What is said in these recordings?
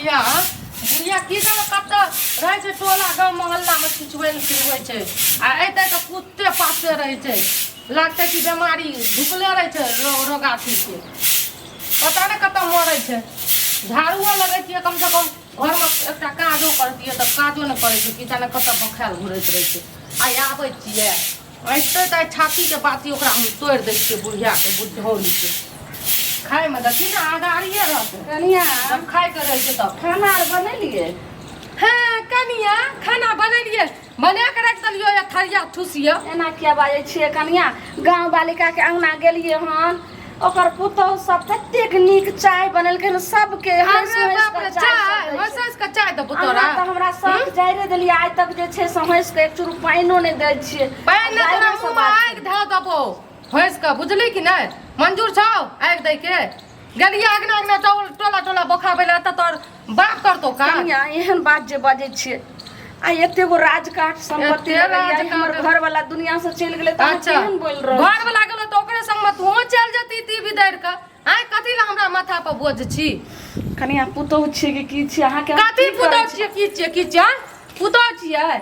बुढ़िया बुढ़िया की जाने कतऽ रहै छै टोला गाँव मोहल्लामे छिछबै ने छिछबै छै आ अयतै तऽ कुत्ते पासे रहै छै लगतै कि बेमारी ढुकले रहै छै रो रोगाथीके पता नहि कतऽ मरै छै झाड़ुओ लगै छियै कमसँ कम घरमे एकटा काजो करतियै तऽ काजो नहि करै छै की जाने कतऽ बखायल घुरैत रहै छै आइ आबै छियै अइतै तऽ आइ छातीके बाती ओकरा हम तोड़ि दै छियै बुढ़ियाके बुढ़ौलीके खायमे देखी ने अगाड़िए रहतै कनिया जब खायके रहै छै तब खाना आर बनेलियै हँ कनिया खाना बनेलियै बना के राखि देलियै या थरिया ठुसिया एना किया बाजै छियै कनिया गाँव बालिका के अंगना गेलियै हन ओकर पुतोहु सब ततेक नीक चाय बनेलकै हन सबके हँसि अरे हँसि बाप कऽ रे चाय चाय सब दै हँसि छै। हँसि कऽ चाय देबो तोरा अहाँ तऽ हमरा शौक जाइरे देलियै आइ तक जे छै से हँसि कऽ एक चूरू पानिओ नहि दै छियै पानि नहि तोरा जाइरे सँ मुँहमे बात आगि धऽ देबो हँसि कऽ बुझली कि नहि मंजूर छौ आगि दै के गेलियै अगना अगना टोला टोला बोखाबै लए तऽ तोर बाप करतौ काज कनिया एहन बात जे बजै छियै आ एते गो राजकाट सम्पत्ति एते लगलियै राजकाट। हमर घर वाला दुनिया से चलि गेलै तऽ अहाँ अच्छा केहन बोलि रहल घर वाला गेलो तऽ ओकरे संग मे तूहो चलि जती ती बिदरि कऽ आँय कथी लए हमरा माथा पर बोझ छी छी? कनिया पुतोहु छियै कि की छियै अहाँके हम कथी की करै पुतहु छी? छियै की छियै की छियै आँय? पुतहु छियै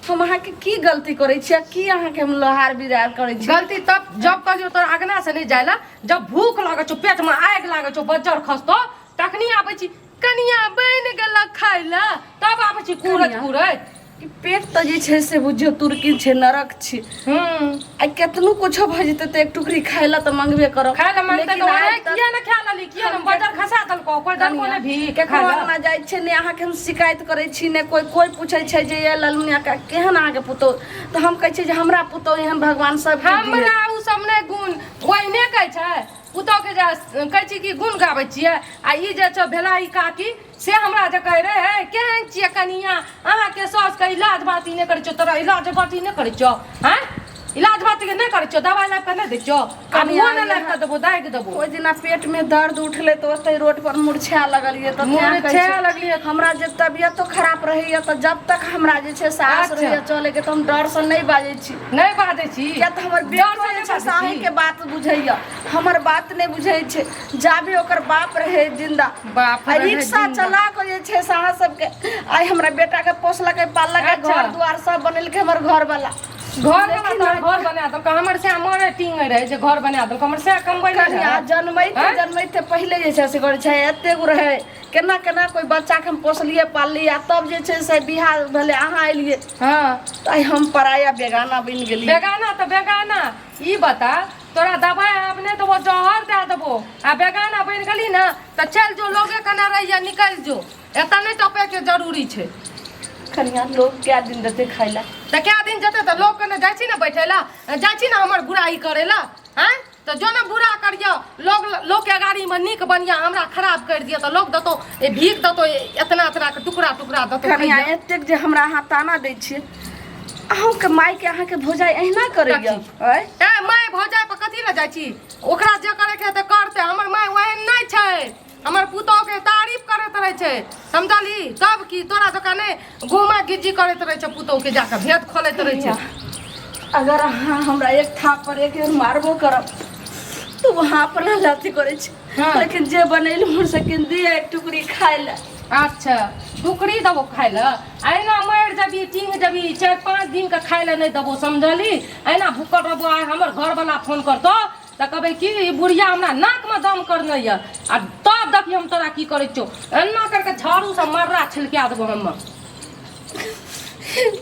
हम अहाँके की गलती करै छी आ की अहाँके हम लोहार बिरार करै छी गलती तब जब कहियो तोरा अगना से नहीं जाइला जब भूख लागै छौ पेट में आगि लागै छौ बज्जर खसतो तखनी आबै छी कनिया बनि गेल खाय ला तब आबै छी कुरैत कनिया। कुरैत कि पेट तऽ जे छै से बुझियौ तुरकी छै नरक छै हूँ आ केतनो कुछो भऽ जेतै तऽ एक टुकड़ी खाय लए तऽ मंगबे करब खाय ला मांगते लेकिन तऽ आइ ओहे तक किया ने खा लेली किया ने बज्जर खसा देलको कोई देलको ने भी केकरो खाय ला अंगना जाइ छै ने अहाँके हम शिकायत करै छी ने कोइ कोइ पूछै छै जे ये ललमुनिया के केहन अहाँके पुतोहु तऽ हम कहै छियै जे हमरा पुतोहु एहन भगवान सबके दिए हमरा उ सब नहि गुण ओहिने कहै छै पुतोहके जे कहै छी कि गुण गाबै छियै आ ई जे छौ भेला ई काकी से हमरा जे कहै रहे हे केहन छियै कनिया अहाँके सासके इलाज बाती नहि करै छियौ तोरा इलाज बाती नहि करै छियौ आँय इलाज बाती नहि करै छियौ दवाइ लाबि कऽ नहि दै छियौ आब कनिया ओहो नहि लाबि कऽ देबो दागि देबो ओहि दिना पेट में दर्द उठले तऽ ओतै रोड पर मुरझा लगलियै तऽ तें कहै मुरझाए छै, लगलियै। हमरा जे तबियतो खराब रहैया तऽ जब तक हमरा जे छै साहस अच्छा। रहैया चले के तऽ हम डर से नहि बाजै छी नहि बाजै छी किया तऽ हमर डर बेटो से जे नहि छै से बाजै छी? अहींके बात बुझैया हमर बात नहि बुझै छै जाबे ओकर बाप रहै जिंदा बाप आ रहै रिक्शा जिंदा। चला कऽ जे छै से अहाँ सबके आइ हमरा बेटाके पोसलकै पाललकै अच्छा। घर दुआर सब बनेलकै हमर घरवाला घर बना लेकिन तोहर घर बना देलकौ हमर से मरे टिंगे रहै जे घर बना देलकौ हमर से कमबै नहि कनिया रहै जनमैते आँय? जनमैते पहिले जे छै से करै छै एते गो रहै केना केना कोइ बच्चाके हम पोसलियै पाललियै आ तब जे छै से बियाह भेलै अहाँ एलियै हँ तऽ आइ हम पराया बेगाना बनि गेलियै बेगाना तऽ बेगाना ई बता तोरा दबाइ आब नहि देबो जहर दए देबो आ बेगाना बनि गेली ने तऽ चलि जो लोगे कने रहिया निकलि जो एतऽ नहि टपैके जरूरी छै कनिया लोग कए दिन देतै खाइ लए तऽ कए दिन जेतै तऽ लोग कने जाइ छी ने बैठे लए जाइ छी ने हमर बुराइ करै लए आँय तऽ जो ने बुरा करियौ लोग लोकके अगाड़ीमे नीक बनिया हमरा खराब करि दिअ तऽ लोग देतौ ए भीख देतौ एतना एतना के टुकड़ा टुकड़ा देतौ कनिया खइहऽ। एतेक जे हमरा अहाँ ताना दै छियै अहूँके मायके अहाँके भौजाइ अहिना करैया आँय ए माय भौजाइ पर कथी लए जाइ छी ओकरा जे करैके हेतै करतै हमर माय ओहन नहि छै हमर पुतोहके तारीफ करैत रहै छै समझलही तब की तोरा जकाँ नहि घुमा गिज्जी करैत रहै छै पुतोहके जाकऽ भेद खोलैत रहै छै अगर अहाँ हमरा एक थाप पर एक बेर मारबो करब तऽ वहाँ अपना लाथी करै छी हाँ। लेकिन जे बनेलहुँ से किन दिअ एक टुकड़ी खाय लए अच्छा टुकड़ी देबो खाय लए अहिना मरि जबी टिंग जबी 4-5 दिन के खाय लए नहि देबो समझली अहिना भूखल रहबो आइ हमर घरवला फोन करतौ तऽ कहबै कि ई बुढ़िया हमरा नाकमे दम करने यऽ आ तब देखी हम तोरा की करै छियौ एना करके झाड़ूसँ मर्रा छिलका देबो हम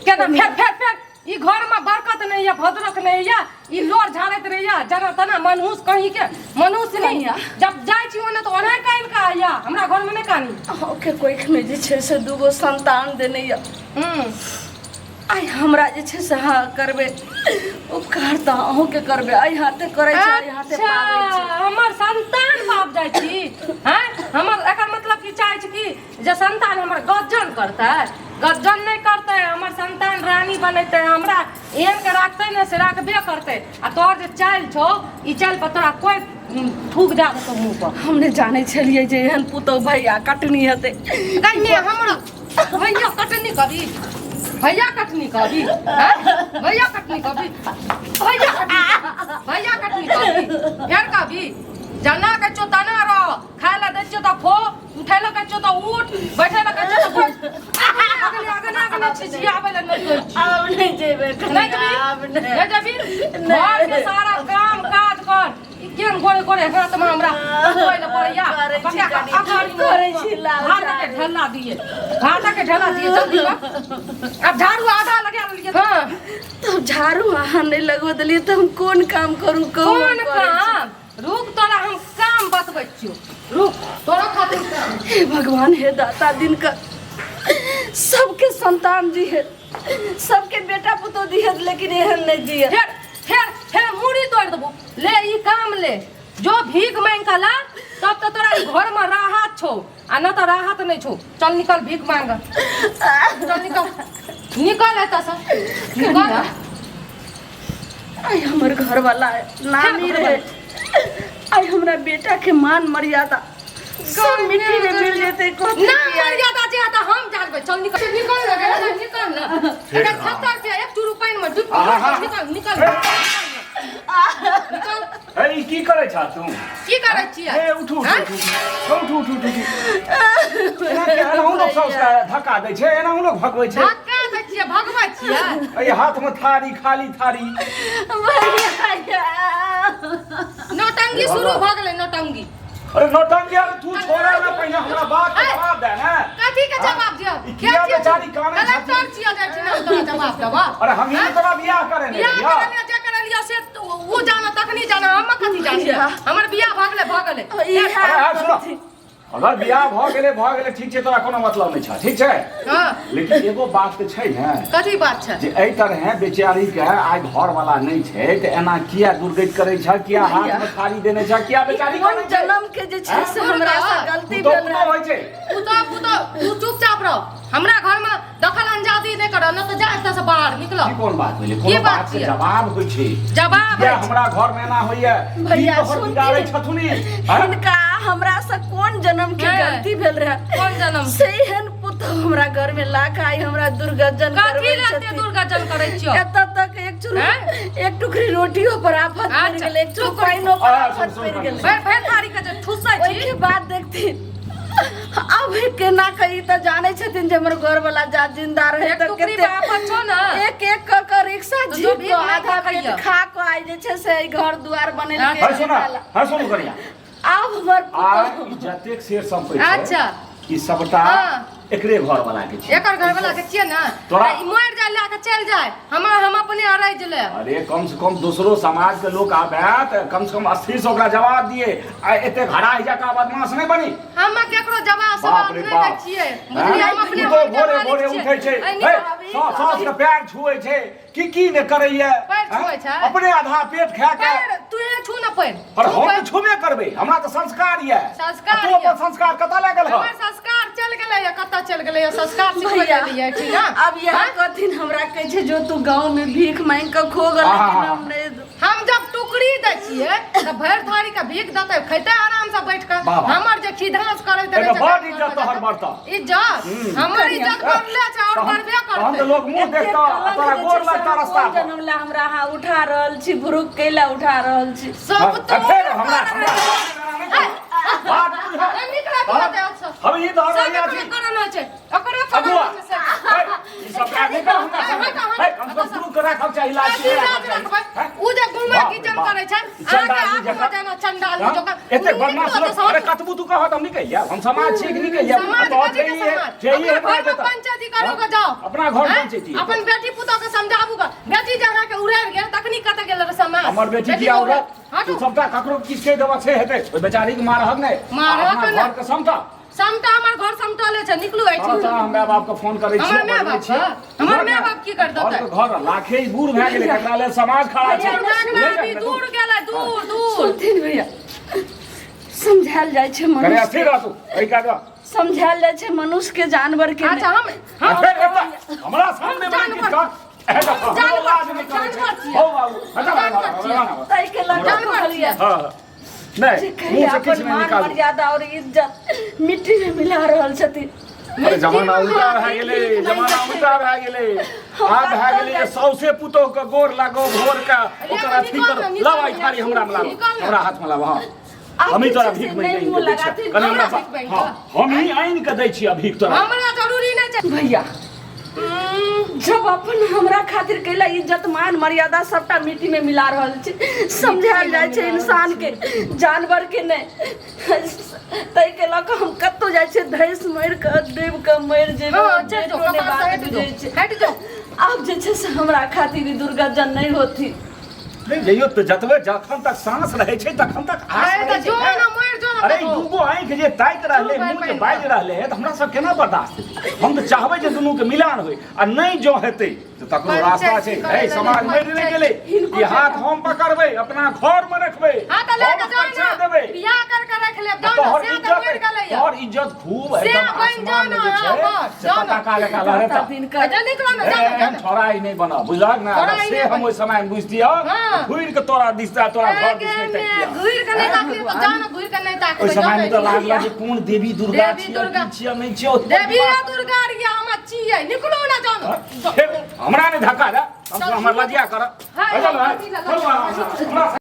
केना फेर फेर फेर ई घरमे बरकत नहि यऽ भद्रक नहि यऽ ई लोर झाड़ैत रहैया जना तना मनहूस कहीं के मनहूस नहीं कनिया। जब जाइ छी ओने तऽ ओनाहि कानि कऽ आइया हमरा घरमे नहि कानी अहूँके कोखिमे जे छै से दूगो संतान देने यऽ हूँ आइ हमरा जे छै से अहाँ करबै उपकार तऽ अहूँके करबै एहि हाथे करै छै एहि हाथे अच्छा पाबै छै हमर संतान बाप जाइ छी हैं हमर एकर मतलब की चाहै छी कि जे संतान हमर गज्जन करतै गज्जन नहि करतै हमर संतान रानी बनेतै हमरा एहन के राखतै ने से राखबे करतै आ तोहर जे चालि छौ ई चालि पर तोरा कोइ थूक दए देतौ मुँह पर हम नहि जानै छलियै जे एहन पुतहु भैया कटनी हेतै कहिने हमरा भैया कटनी कभी भैया कटनी कभी हैं? भैया कटनी कभी भैया कटनी भैया कटनी कभी फेर कभी जना के छौ तना रह खाय ला दै छियौ तऽ खो उठै लए कहै छियौ तऽ उठ, बैठै लए कहै छियौ तऽ बैठ। अगले अगले अगले छिछियाबै लए नहि कहै छियौ। आब नहि जेबै नहि कनिया, जेबही? आब नहि। नहि जेबही? घरके सारा काम काज कर। ई केहन गोरे गोरे हाथमे हमरा पकड़ै लए पड़ैया। करै छी बच्चा के कनि, अगाड़ी मे करै छी लाउ भातके झाड़ू। ढेला दिए, भातके ढेला दिए, जल्दी कर। आब झाड़ू आधा लगा लेलियै। हँ। तब झाड़ू अहाँ नहि लगबऽ देलियै तऽ हम कोन काम करू कहू? कोन हम करै छी। काम? रुक, तोरा हम काम बतबै छियौ, रुक, तोरा खातिर काम। हे भगवान, हे दाता दिनकर, सबके संतान जी है, सबके बेटा पुतोह दिहे, लेकिन एहन नहि दिए। फेर फेर फेर मुड़ी तोड़ि देबो। ले ई काम ले, जो भीख मांगि कऽ ला, तब तऽ तोरा ई घरमे राहत छौ, आ न तऽ राहत नहि छौ। चल निकल, भीख मांग, चल निकल, निकल एतऽसँ निकल। आइ हमर घरवाला नामी रहे, आइ हमरा बेटा के मान मर्यादा सब मिट्टी में मिल जेतै। कथी ना किया? मर्यादा जे हेतै हम जानबै। चल निकल, निकल ना, निकल, निकल ना। एकर 70 रुपया एक चूरू पानि में डूब आहा। निकल, निकल, निकल। ए, ई की करै छह तू? की करै छियै? ए, उठू, उठू। आँय? उठू, उठू, उठू, उठू। एना के एनाहु लोक साउस के धक्का दै छै, एनाहु लोक भगबै छै? धक्का दै छियै, भगबै छियै? एहि हाथ में थारी, खाली थारी। भैया। नौटंकी शुरू भऽ गेलै, नौटंकी। अरे नौटंकी, अरे तू छोड़ा ना, पहिने हमरा बात के ए! जवाब दे ने। कथी के जवाब दिअ? ई किया बेचारी कानै कलेक्टर छथिन? छियै जाइ छी ने, हम तोरा जवाब देबऽ? अरे हम ही तोरा बियाह करे ने बियाह रहियौ। करलियै, जे करलियै से ओ जाना, तखनी जाना, हम कथी जानियै? हमर बियाह भऽ गेलै, भऽ गेलै। इएह अरे हाँ, सुनो, अगर बियाह भऽ गेलै, भऽ गेलै, ठीक छै, तोरा कोनो मतलब नहि छ, ठीक छै? हँ। लेकिन एगो बात तऽ छै ने। कथी बात छै? जे एहि तरहे बेचारी के आइ घर वाला नहि छै तऽ एना किया दुर्गति करै छ? किया हाथ में थाली देने छ? किया बेचारी कोन कानै छै? जन्म के जे छै से हमरा से गलती पुतोह भेल पुतोह रहे। होइ छै। पुतोह पुतोह, तू चुपचाप रह, हमरा घर में दखल अंदाजी नहि करऽ, नहि तऽ जा एतऽ से बाहर निकल। ई कोन बात भेलै? की कोनो बात बात के छियै? जवाब होइ छै। जवाब किया होइ छै। हमरा घर में एना होइया? की भैया, तोहर सुनती बिगाड़ै ने। छथुन ई? आँय? हिनका हमरा से कोन जन्म के हैं। गलती भेल रहे? कोन जन्म? से एहन पुतोह हमरा घर में ला के आइ हमरा दुर्गजन कथी करबै लए एते छथिन। दुर्गजन करै छियौ? एतऽ तक एक चूर हैं? एक टुकड़ी रोटियो पर आफत पड़ि अच्छा। गेलै, एक चूर पानिओ पर आ, आफत सुन, पड़ि सुन, गेलै। भरि भरि थारी के जे ठुसै छी। ओहिके बाद देखथिन आब केना कही, तऽ जानै छथिन जे हमर घरवाला जा जिंदा रहे एक तऽ टुकड़ी कते पर आफत छौ ने? एक एक कऽ कऽ रिक्शा तऽ झीप जो भीख कऽ मांगि आधा कऽ पेट खइहऽ। खा कऽ आइ जे छै से एहि घर दुआर बनेलकै। है सुना, है सुनू कनिया। आब हमर आ पुतोह ई जतेक शेर संपत्ति छै अच्छा। ई सबटा हाँ। एकरे घर वाला के छै। एकर घर वाला के छियै ने? तोरा- तऽ ई मरि जाय, लए कऽ चलि जाय, हमर हम अपने अरैज ले। अरे कम से कम दोसरो समाज के लोग आबे तऽ कम से कम स्थिर से ओकरा जवाब दिए, आ एते घड़ा जका बदमाश नहि बनी। हम केकरो जवाब बाप सवाल रे नहि दै बाप। छियै, बुझलियै? हम अपने तू तो मन के भोरे मालिक भोरे छियै। उठै छै, एहि हे, निकाल- सास के पैर छुए छै, की की ने करैया। पैर छुए छै? अपने आधा पेट खा के। पैर तू छू न पैर। पर छू हम पैर। तऽ छुबे करबै, हमरा तऽ संस्कार यऽ। संस्कार आ तू यऽ। अपन संस्कार कतऽ लए गेल हँ? हमर संस्कार चल गेलै या कतऽ चल गेलै या? संस्कार सिखबै भैया, गेलियै ठीक ना? आब इएह कहथिन, हमरा कहै छै जो तू गाँव में भीख मांगि कऽ खो गेल, आहा। लेकिन हम नहि। हम जब टुकड़ी दै छियै तऽ भरि थारी के भीख देतै, खैतै आराम से बैठ कऽ। वाह, वाह। हमर जे खिधांस करैत रहै एहिमे छै, बड इज्जत तोहर बढ़तौ। इज्जत, हमर इज्जत बढ़ले छै और तहन बढ़बे तहन तऽ करतै। लोक मुँह एते देखतौ आ कलंक तोरा जे गोर छै से लगतौ हम रास्ता कोन पर। जन्म ला हमरा अहाँ उठा रहल छी, भुरुक कैला उठा रहल छी? सब हाँ, तो फेर हमरा हमरा बात बुझ। निकला के हम ई दहर सब रहिया एकरे छी। कारण होइ छै, ओकरे कारण अगुआ। होइ छै। हे, ई सब काज नहि कर हमरा संगे। हे, कम से कम शुरू के राखब चाही, लाज कथी के लाज राखब चाही। रखबै? हैं? उ जे घुमै बाप रे कीचन बाप। करै छै, ई अहाँके चंडाली आगूमे जकाँ। जेना चंडाली हाँ? जकाँ। एते उ बदमाश निकलो लोग, तऽ अरे कतबो तू कहत हम निकलि जायब, हम समाज छी कि निकलि जायब? समाज आ तोहर कथी के छैहे- समाज? छैहे अपना हमरा घरमे जतऽ। पंचायती करू हाँ? के जाओ। अपना घर हैं? पंचायती। अपन बेटी पुतोह के समझाबू गे। बेटी जे अहाँके उड़ारि गेल तखनी कतऽ गेल रहे समाज? हमर बेटी बेटी किया के उड़त? हटू। तू सबटा ककरो किछु कहि देबऽ से हेतै? ओहि बेचारी के मारहक नहि। मारहक अपना नहि। घर के समटा। समटा, हमर घर समटले छै, निकलू तोरा एहिठाम। तोरा हम माय बाप के फोन करै हमर छियै, माय बजबै बाप छियै। के? हमर माय बाप की कर देतै? घर के घर लाखे ही बूढ़ भए गेलै, तकरा लेल समाज खड़ा छै। दूर भए गेलै, अभी दूर गेलै, दूर दूर। सुनथिन भैया, समझायल जाइ छै कने मनुष्य, स्थिर रह तू एहि काज। समझायल जाइ छै मनुष्य के, जानवर के नहि। अच्छा, हम आ फेर एतऽ हमरा सामने हम बड़ी जानवर- किछु कर। एह देखो, हम जानवर- हमरो लाज नहि करै छै। जानवर छियै। हौ बाबू, हटा, हटा, जानवर छियै। हटा, हटा। ताहि के लऽ कऽ जानवर कहलियै छियै। हाँ, नहि जे मुँह कहिया से अपन किछु नहि मान निकालू। मर्यादा और इज्जत मिट्टी में मिला रहल छथिन। अरे जमाना उल्टा भए गेलै, जमाना उल्टा भए गेलै। आब भए गेलै जे सौसे पुतोह के गोर लागो भोर के, ओकर अथी करो। लाव आई थारी हमरा में, लाव, हमरा हाथ में लाव। हाँ। आब हम ही जे तोरा छै से भीख मांगि नहि के मुँह दै छियौ। लगाथिन। कनि हमरा हमरा भीख मांगि हाँ, हम ही आनि के दै छियौ भीख तोरा। हमरा जरूरी नहि छै। भैया जब अपन हमरा खातिर कैला इज्जत मान मर्यादा सबटा मिट्टी में मिला रहल छै, समझायल जाइ छै इंसान के, जानवर के नहि। ताहि के लऽ कऽ हम कतौ जाइ छियै धैस मरि कऽ डूबि कऽ मरि जेबै। हँ, चलि जो, बेटो नहि कपार से बात हटि जो, बुझै छै। हटि जो। आब जे छै से हमरा खातिर ई दुर्गजन नहि होती। नहि जइयो तऽ जतबे जखन तक साँस रहै छै तखन तक आस अरे रहै तऽ छै। जो ना मरि जो ना अरे ई कतौ। दूगो आँखि जे ताकि रहलै, चुप मुँह जे भाइ, बाजि रहलै तऽ हमरा सब केना बर्दाश्त हेतै? हम तऽ चाहबै जे दुनूके मिलान होइ आ नहि जँ हेतै तऽ तकरो रास्ता छै। पंचायती करै हे लए समाज मरि नहि गेलै, हिनको ई हाथ हम पकड़बै, अपना घरमे रखबै, हाँ तऽ लए हम कऽ जाउ बच्चा ना, देबै। बियाह कर के रख लेब, जाउ ना, तोहर से तऽ इज्जत मरि गेलैया। तोहर इज्जत खूब से एकदम बनि जाउ आसमान में ना, जे छै हाँ, बस, से जाउ ना। पताका लेखा लहरेता। दिन कर अच्छा निकलो ना, जाउ ना, जाउ एहन ना। छोड़ा ही नहीं बना, बुझलक ना? छोड़ा अगर ही से नहीं हम बना। ओहि समय में बुझतियौ हाँ। घुरि के तोरा दिस तोरा घर दिस आगे नहि में तकियौ। घुरि के नहि ताकलियै तऽ जाउ ना, घुरि के नहि ताकबै, ओहि जाउ समय में ना। तऽ लागल जे कोन देवी दुर्गा देवी छियै, दुर्गा। की छियै नहि छियै, ओहि पर देवी विश्वास- दुर्गा रिया हम छियै, निकलो ना, जाउ ना। हे, हमरा नहि धक्का दे, हमर लजिया कर। हाय, चल, हाय, चल, हमरा